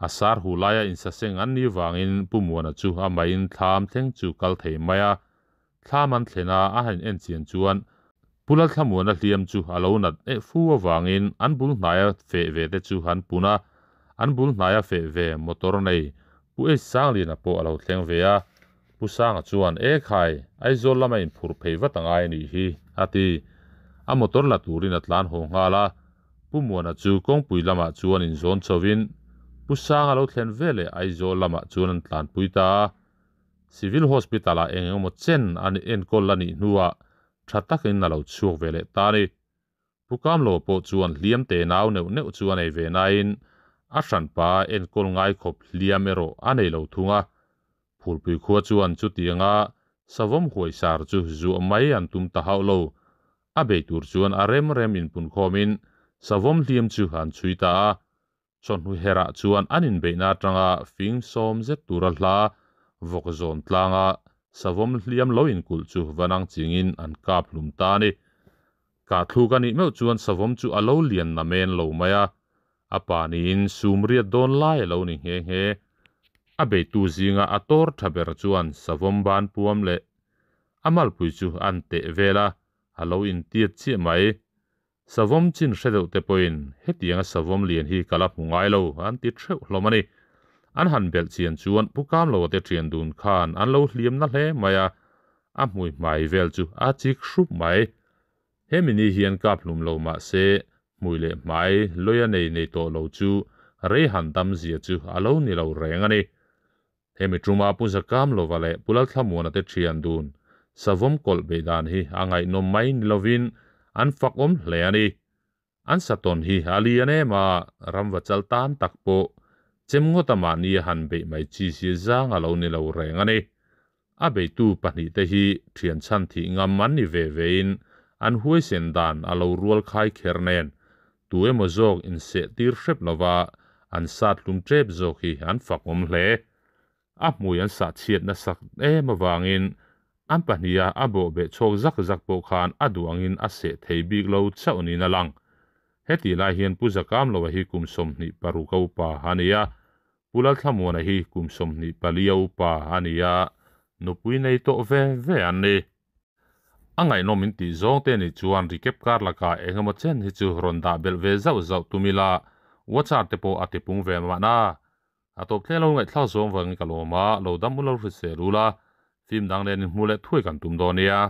A sar hu laia insaseng an nih vangin Pu Muana chu a mahin thlam thleng chu kal thei mai a. Thlam an thlen a, a han enchian chuan Pu Lalthlamuana hliam chu a lo nat eh fu avangin an bul hnaia feh ve te chu an pun a. An bul hnaia feh ve motor nei Pu H Sangliana pawh a lo thleng ve a. Pu Sanga chuan, E khai, Aizawl lama inphurh phei vat a ngai a nih hi, a ti. A motor la turin a tlan haw nghal a. Pu Muana chu kawngpui lamah chuan inzawn chhovin Pu Sanga lo thlen veleh Aizawl lamah chuan an tlanpui ta a. Civil Hospital-ah eng engemaw chen an enkawl a nih hnuah tha takin a lo chhuak ve leh ta a ni. Pu Kamlo pawh chuan hliam te nau neuh neuh chu a nei ve nain a hranpa enkawl ngai khawp hliam erawh a nei lo thung a. Phulpui khua chuan chutianga savawm huaisar chu zuah mai an tum ta hauh lo. A bei tur chuan a rem rem inpunkhawmin savawm hliam chu an chhui ta a. Chawhnu herah chuan an inbeihna atanga fing sawm zet tura hla vawk zawn tlanga Savawm hliam lo inkulh chu vanang chingin an kap hlum ta a ni. Kah thluk a nih meuh chuan savawm chu a lo lian namen lo mai a, a pa niin sum riat dawn lai a lo ni nghe nghe. A beitu zinga a tawr tha ber chuan savawm ban puam leh a malpui chu an teh vel a, a lo intiat chiah mai. Savawm chin hre deuh te pawhin hetianga savawm lian hi ka la hmu ngai lo an ti theuh hlawm a ni. An han belh chian chuan Pu Kamloa te thian dun khan an lo hliam na hle mai a, a hmui hmai vel chu a chik hrup mai. Hemi ni hian kap hlum lo mah se hmui leh hmai lawia nei nei tawh lo chu rei han dam zia chu a lo ni lo reng a ni. Hemi tuma Pu Zakamlova leh Pu Lalthlamuana te thian dun savawm kawlh beih dan hi a ngaihnawm mai ni lovin an fakawm hle a ni. An satawn hi a lian em a, ramva chal tan tak pawh chem ngawta mahni a han beih mai chi si zang a lo ni lo reng a ni. A beitu pahnihte hi thian chhan thih ngam an ni ve vein an huaisen dan a lo rual khai kher nen tu emaw zawk inseh tir hrep lova an sat hlum tep zawk hi an fakawm hle. A hmui an sah chhiat nasak em avangin an pahniha a bawhbeh chhawk zak zak pawh khan a duh angin a seh thei bik lo chauh niin a lang. Hetih lai hian Pu Zakamloa hi kum 26 a upa a ni a, Pu Lalthlamuana hi kum 24 a upa a ni a, nupui nei tawh ve ve an ni. A ngaihnawm in tih zawng te nih chuan recap kar lakah eng emaw chen hi chu rawn dah belh ve zauh zauh tum ila, WhatsApp te pawh a tipung ve mahna. A tawp thleng lo ngaihthlak zawng vangin ka lawm a, lo dam u lo hrisel ula, film dang nen inhmuh leh thuai kan tum dawn nia.